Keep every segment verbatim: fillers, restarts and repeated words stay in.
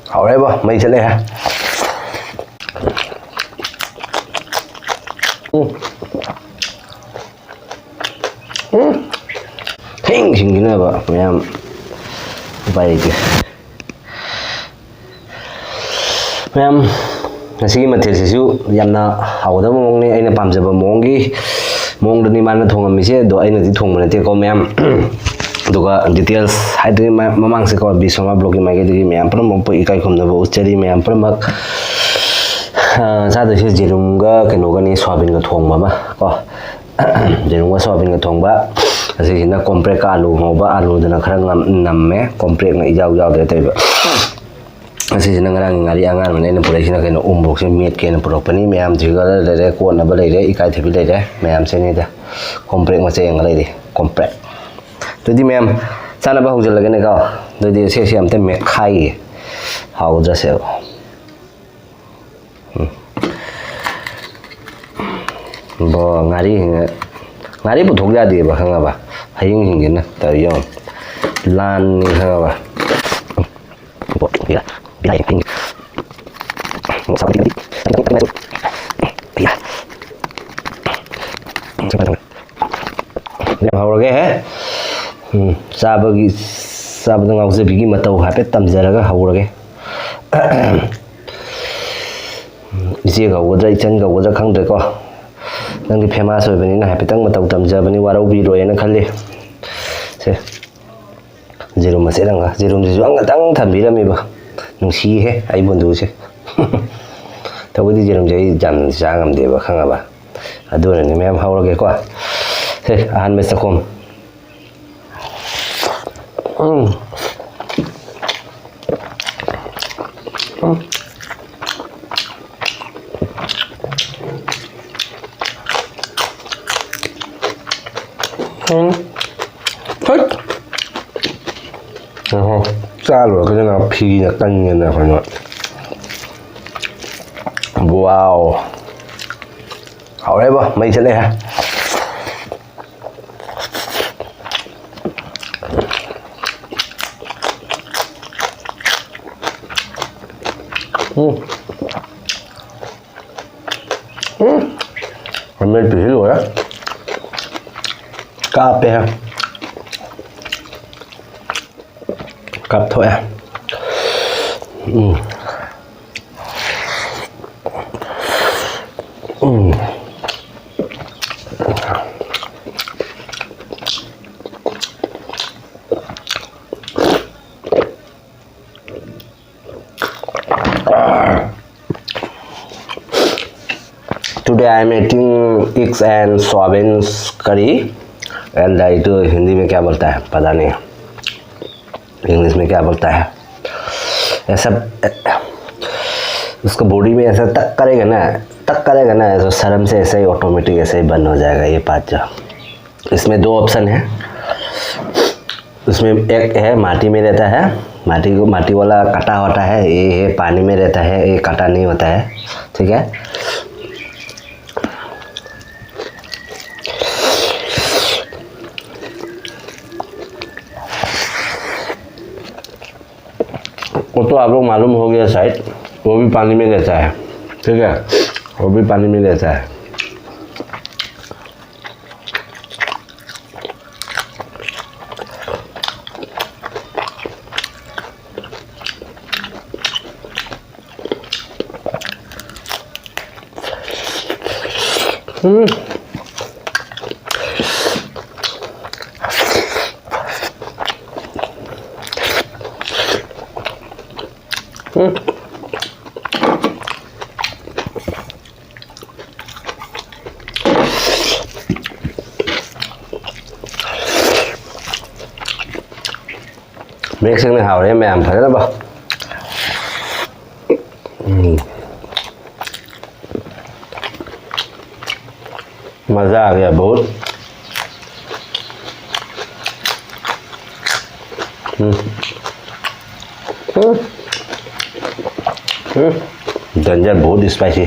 ꯍꯥꯎꯔꯦꯕꯣ, ꯃꯩ ꯆꯠꯂꯦꯍꯦ꯫ ꯎꯝ꯫ ꯎꯝ꯫ ꯍꯤꯡ ꯍꯤꯡꯒꯤꯅꯕ ꯃꯌꯥꯝ, ꯎꯄꯥꯏ ꯂꯩꯇꯦ꯫ ꯃꯌꯥꯝ, ꯉꯁꯤꯒꯤ ꯃꯊꯦꯜꯁꯤꯁꯨ ꯌꯥꯝꯅ ꯍꯥꯎꯒꯗꯕ ꯃꯑꯣꯡꯅꯤ꯫ ꯑꯩꯅ ꯄꯥꯝꯖꯕ ꯃꯑꯣꯡꯒꯤ, ꯃꯑꯣꯡꯗꯅꯤ ꯃꯥꯅ ꯊꯣꯡꯉꯝꯃꯤꯁꯦ꯫ ꯑꯗꯣ ꯑꯩꯅꯗꯤ ꯊꯣꯡꯕ ꯅꯠꯇꯦꯀꯣ ꯃꯌꯥꯝ꯫ ꯑꯗꯨꯒ details ꯍꯥꯏꯗꯨꯅꯤ ꯃ-, ꯃꯃꯥꯡꯁꯦꯀꯣ, ꯕꯤꯁ꯭ꯋꯥꯃꯥ vlogꯀꯤ ꯃꯥꯏꯀꯩꯗꯒꯤ ꯃꯌꯥꯝ ꯄꯨꯝꯅꯃꯛꯄꯨ ꯏꯀꯥꯏ ꯈꯨꯝꯅꯕ ꯎꯠꯆꯔꯤ꯫ ꯃꯌꯥꯝ ꯄꯨꯝꯅꯃꯛ, ꯑ, ꯆꯥꯗꯣꯏꯁꯦ ꯖꯦꯔꯨꯝꯒ ꯀꯩꯅꯣꯒꯅꯤ, ꯁꯣꯌꯥꯕꯤꯟꯒ ꯊꯣꯡꯕ ꯑꯃ ꯀꯣ꯫ ꯖꯦꯔꯨꯝꯒ ꯁꯣꯌꯥꯕꯤꯟꯒ ꯊꯣꯡꯕ꯫ ꯑꯁꯤꯁꯤꯅ ꯀꯣꯝꯄ꯭ꯔꯦꯛꯀ ꯑꯂꯨ ꯉꯧꯕ, ꯑꯂꯨꯗꯨꯅ ꯈꯔ ꯉꯝ-, ꯅꯝꯃꯦ, ꯀꯣꯝꯄ꯭ꯔꯦꯛꯅ ꯏꯌꯥꯎ ꯌꯥꯎꯗ꯭ꯔꯦ ꯇꯧꯔꯤꯕ꯫ ꯑꯁꯤꯁꯤꯅ ꯉꯔꯥꯡꯒꯤ ꯉꯥꯔꯤ ꯑꯉꯥꯟꯕꯅꯦ ꯑꯩꯅ ꯄꯨꯔꯛꯏꯁꯤꯅ꯫ ꯀꯩꯅꯣ, ꯎ ꯃꯣꯔꯣꯛꯁꯦ ꯃꯦꯠꯀꯦꯅ ꯄꯨꯔꯛꯄꯅꯤ꯫ ꯃꯌꯥꯝꯁꯤꯒ ꯂꯩꯔꯦ, ꯀꯣꯠꯅꯕ ꯂꯩꯔꯦ, ꯏꯀꯥꯏꯊꯕꯤ ꯂꯩꯔꯦ, ꯃꯌꯥꯝꯁꯤꯅꯤꯗ꯫ ꯀꯣꯝꯄ꯭ꯔꯦꯛ ꯃꯆꯩ ꯑꯃꯒ ꯂꯩꯔꯤ, ꯀꯣꯝꯄ꯭ꯔꯦꯛ꯫ ꯑꯗꯨꯗꯤ ꯃꯌꯥꯝ, ꯆꯥꯅꯕ ꯍꯧꯖꯤꯜꯂꯒꯦꯅꯦꯀꯣ꯫ ꯑꯗꯨꯗꯤ ꯁꯦ, ꯁꯤ ꯑꯝꯇ ꯃꯦꯠꯈꯥꯏꯒꯦ꯫ ꯍꯥꯎꯗ꯭ꯔꯁꯦꯕ꯫ ꯎꯝ꯫ ꯕꯣ, ꯉꯥꯔꯤ, ꯉꯥꯔꯤ ꯄꯨꯊꯣꯛ ꯌꯥꯗꯦꯕ, ꯈꯪꯉꯕ? ꯍꯌꯤꯡꯁꯤꯡꯁꯤꯅ ꯇꯧꯔꯤ ꯌꯦꯡꯉꯣ꯫ ꯂꯥꯟꯅꯤ, ꯈꯪꯉꯕ? ꯕꯣ, ꯕꯤꯂꯥꯏ, ꯕꯤꯂꯥꯏ, ꯍꯌꯤꯡ꯫ ꯕꯣ, ꯁꯥꯎꯗꯤ, ꯕꯤꯂꯥꯏ꯫ ꯌꯥꯝ ꯍꯧꯔꯒꯦ, ꯍꯦ꯫ ꯎꯝ, ꯆꯥꯕꯒꯤ, ꯆꯥꯕꯗ ꯉꯥꯎꯖꯕꯤꯒꯤ ꯃꯇꯧ ꯍꯥꯏꯐꯦꯠ ꯇꯝꯖꯔꯒ ꯍꯧꯔꯒꯦ꯫ ꯏꯆꯦ ꯀꯧꯒꯗ꯭ꯔꯥ, ꯏꯆꯟ ꯀꯧꯒꯗ꯭ꯔꯥ ꯈꯪꯗ꯭ꯔꯦꯀꯣ꯫ ꯅꯪꯗꯤ famous ꯑꯣꯏꯕꯅꯤꯅ ꯍꯥꯏꯐꯦꯠꯇꯪ ꯃꯇꯧ ꯇꯝꯖꯕꯅꯤ, ꯋꯥꯔꯧꯕꯤꯔꯣꯏꯅ ꯈꯜꯂꯤ꯫ ꯁꯦ, ꯖꯦꯔꯨꯝ ꯃꯆꯦꯠ ꯑꯃꯒ, ꯖꯦꯔꯨꯝꯁꯤꯁꯨ ꯑꯃꯇꯪ ꯊꯝꯕꯤꯔꯝꯃꯤꯕ꯫ ꯅꯨꯡꯁꯤꯍꯦ, ꯑꯩ ꯕꯣꯟꯗꯨꯁꯦ꯫ ꯇꯧꯕꯗꯤ ꯖꯦꯔꯨꯝꯁꯦ ꯑꯩ ꯌꯥꯝꯅ ꯆꯥ ꯉꯝꯗꯦꯕ, ꯈꯪꯉꯕ? ꯑꯗꯨꯅꯅꯦ ꯃꯌꯥꯝ ꯍꯧꯔꯒꯦꯀꯣ꯫ ꯁꯦ, ꯑꯍꯥꯟꯕ ꯆꯥꯛꯈꯨꯝ꯫ ꯎꯝ꯫ ꯎꯝ꯫ ꯎꯝ꯫ ꯍꯩꯠ! ꯑꯣꯍꯣ꯫ ꯆꯥ ꯂꯣꯏꯔꯒꯅ ꯐꯤꯅ ꯀꯟꯒꯦꯅ ꯑꯩꯈꯣꯏꯅ꯫ ꯋꯥꯎ꯫ ꯍꯥꯎꯔꯦꯕꯣ, ꯃꯩ ꯆꯠꯂꯦꯍꯦ꯫ ꯎꯝ꯫ ꯎꯝ꯫ ꯑꯃꯦꯠꯄꯤꯁꯤ ꯂꯣꯏꯔꯦ꯫ ꯀꯥꯞꯄꯦ꯫ ꯀꯥꯞꯊꯣꯛꯑꯦ꯫ ꯎꯝ꯫ ꯎꯝ꯫ Today I am eating eggs and soyabeans curry, and uh, itu Hindi में क्या बोलता है, पता नहीं, इंग्लिश में क्या बोलता है। ऐसा उसको बॉडी में ऐसा तक करेगा ना, तक करेगा ना, ऐसा शर्म से ऐसे ही ऑटोमेटिक ऐसे ही बंद हो जाएगा ये पाँच। इसमें दो ऑप्शन है। इसमें एक है माटी में रहता है, माटी को, माटी वाला कटा होता है, ये है पानी में रहता है, ये कटा नहीं होता है। ठीक है, वो तो आप लोग मालूम हो गया शायद, वो भी पानी में रहता है। ठीक है, वो भी पानी में रहता है। हम्म। हम्म। ꯃꯌꯦꯛ ꯁꯦꯡꯅ ꯍꯥꯎꯔꯦ ꯃꯌꯥꯝ, ꯐꯖꯅꯕ꯫ ꯎꯝ꯫ मज़ा आ गया बहुत। हम्म। हम्म। हम्म। डेंजर, बहुत स्पाइसी।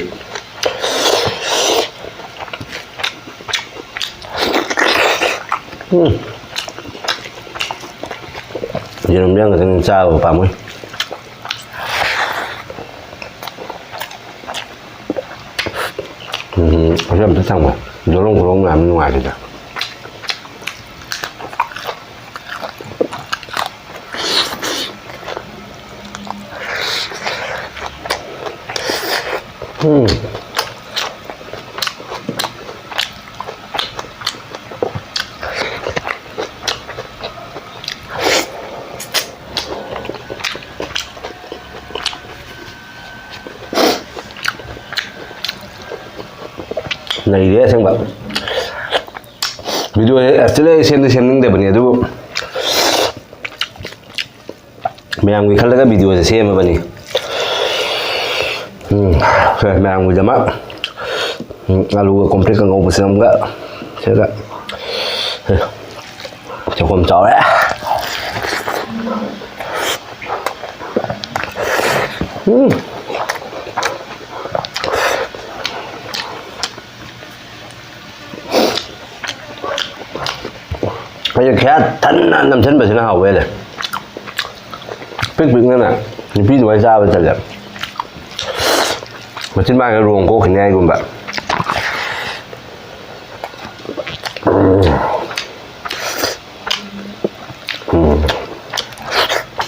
ꯎꯝ꯫ ꯌꯦꯔꯨꯝ ꯌꯥꯝ ꯈꯛꯇꯪ ꯆꯥꯕ ꯄꯥꯝꯃꯨꯏ꯫ ꯎꯝ, ꯑꯁꯤ ꯑꯝꯇ ꯊꯝꯃꯣ꯫ ꯖꯣꯔꯣꯡ ꯈꯨꯔꯣꯡ ꯃꯌꯥꯝ ꯅꯨꯡꯉꯥꯏꯔꯤꯗ꯫ ꯎꯝ꯫ ꯅꯩꯔꯦ ꯑꯁꯦꯡꯕ꯫ Video ꯁꯦ actually ꯑꯩ ꯁꯦꯝꯗꯤ ꯁꯦꯝꯅꯤꯡꯗꯕꯅꯤ, ꯑꯗꯨꯕꯨ ꯃꯌꯥꯝꯒꯤ ꯈꯜꯂꯒ video ꯁꯦ ꯁꯦꯝꯃꯕꯅꯤ꯫ ꯎꯝ, ꯁꯦ, ꯃꯌꯥꯝꯒꯤꯗꯃꯛ, ꯎꯝ, ꯑꯂꯨꯒ ꯀꯣꯝꯄ꯭ꯔꯦꯛꯀ ꯉꯧꯕꯁꯤꯅ ꯑꯃꯒ, ꯁꯤꯒ, ꯁꯦ, ꯆꯒꯣꯝ ꯆꯥꯎꯔꯦ꯫ ꯎꯝ꯫ ꯑꯩꯁꯦ ꯈꯌꯥ ꯊꯟꯅ ꯅꯝꯁꯤꯟꯕꯁꯤꯅ ꯍꯥꯎꯕ ꯍꯦꯜꯂꯦ꯫ ꯄꯤꯛ ꯄꯤꯛꯅꯅꯦ, ꯅꯨꯄꯤ ꯑꯗꯨꯃꯥꯏꯅ ꯆꯥꯕ ꯇꯜꯂꯦ꯫ ꯃꯆꯤꯟ ꯃꯥꯒ ꯔꯣꯡ ꯀꯣꯛꯈꯤꯅꯤ ꯍꯥꯏꯒꯨꯝꯕ꯫ ꯎꯝ꯫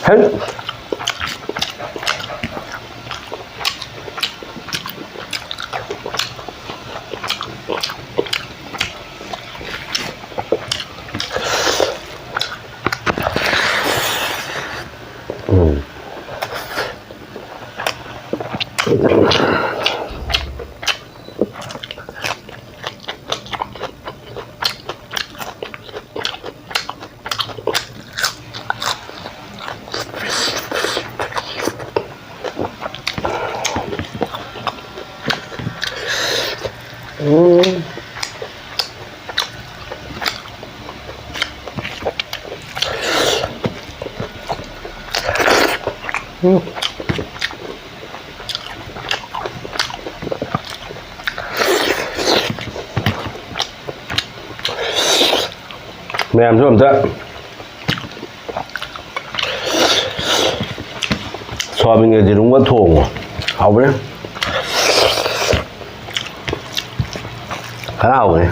ꯍꯩ꯫ ꯎꯝ꯫ ꯃꯌꯥꯝꯁꯨ ꯑꯝꯇ ꯁꯣꯌꯥꯕꯤꯟꯒ ꯌꯦꯔꯨꯝꯒ ꯊꯣꯡꯉꯣ꯫ ꯍꯥꯎꯕꯅꯦ꯫ ꯈꯔ ꯍꯥꯎꯕꯅꯦ꯫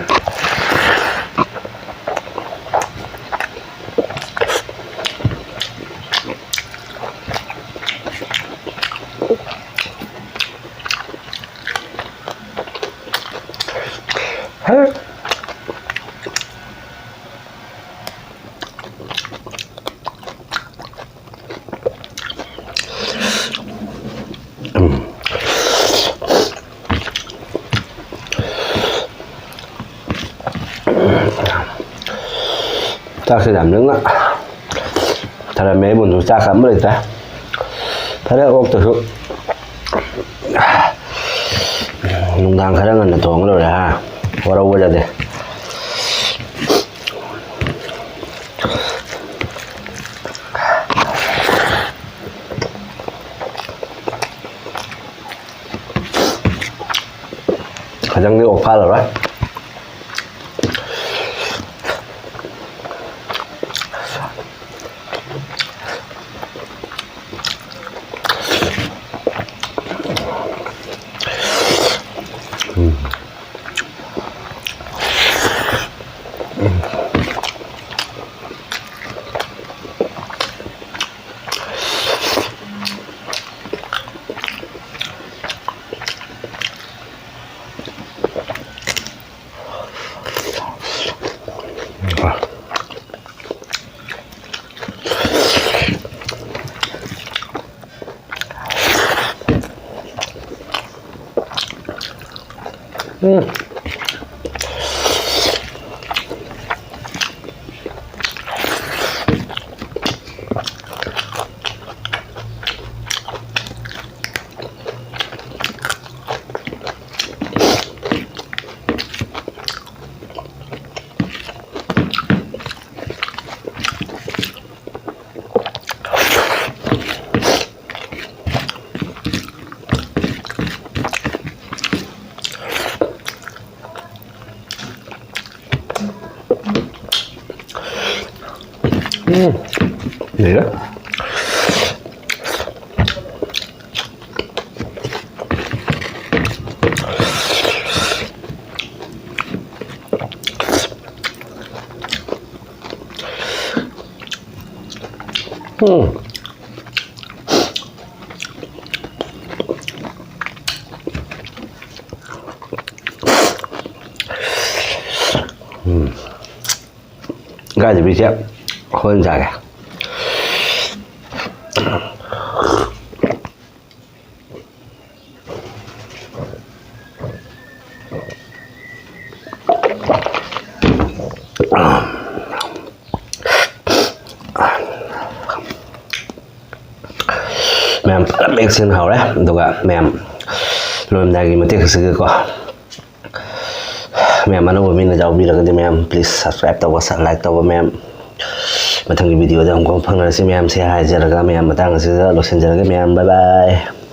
ꯆꯥꯛꯁꯦ ꯌꯥꯝ ꯅꯪꯅ ꯊꯔꯝꯃꯦ꯫ ꯑꯩꯉꯣꯟꯗꯁꯨ ꯆꯥꯛꯀ ꯑꯃ ꯂꯩꯇ꯭ꯔꯦ꯫ ꯐꯔꯦ, ꯑꯣꯛꯇꯁꯨ ꯅꯨꯡꯗꯥꯡ ꯈꯔ ꯉꯟꯅ ꯊꯣꯡꯉ ꯂꯣꯏꯔꯦ, ꯍꯥ? ꯋꯥꯔꯧꯕ ꯌꯥꯗꯦ꯫ ꯈꯤꯇꯪꯗꯤ ꯑꯣꯛ ꯐꯥꯜꯂꯔꯣꯏ꯫ ꯎꯝ꯫ ꯎꯝ꯫ ꯂꯩꯔꯦ꯫ ꯎꯝ꯫ ꯎꯝ꯫ ꯏꯀꯥꯏꯗꯕꯤꯁꯦ ꯍꯣꯔꯦꯟ ꯆꯥꯒꯦ꯫ ꯃꯌꯥꯝ ꯐꯖꯅ ꯃꯌꯦꯛ ꯁꯦꯡꯅ ꯍꯧꯔꯦ꯫ ꯑꯗꯨꯒ ꯃꯌꯥꯝ ꯂꯣꯏꯔꯝꯗꯥꯏꯒꯤ ꯃꯇꯦꯛꯁꯤꯒꯀꯣ, ꯃꯌꯥꯝ ꯑꯅꯧꯕ ꯃꯤꯅ ꯌꯥꯎꯕꯤꯔꯒꯗꯤ ꯃꯌꯥꯝ please subscribe ꯇꯧꯕ, like ꯇꯧꯕ ꯃꯌꯥꯝ꯫ ꯃꯊꯪꯒꯤ video ꯗ ꯑꯃꯨꯛ ꯐꯪꯅꯔꯁꯤ ꯃꯌꯥꯝꯁꯦ ꯍꯥꯏꯖꯔꯒ ꯃꯌꯥꯝ ꯃꯇꯥꯡ ꯑꯁꯤꯗ ꯂꯣꯏꯁꯤꯟꯖꯔꯒꯦ ꯃꯌꯥꯝ꯫ Bye bye꯫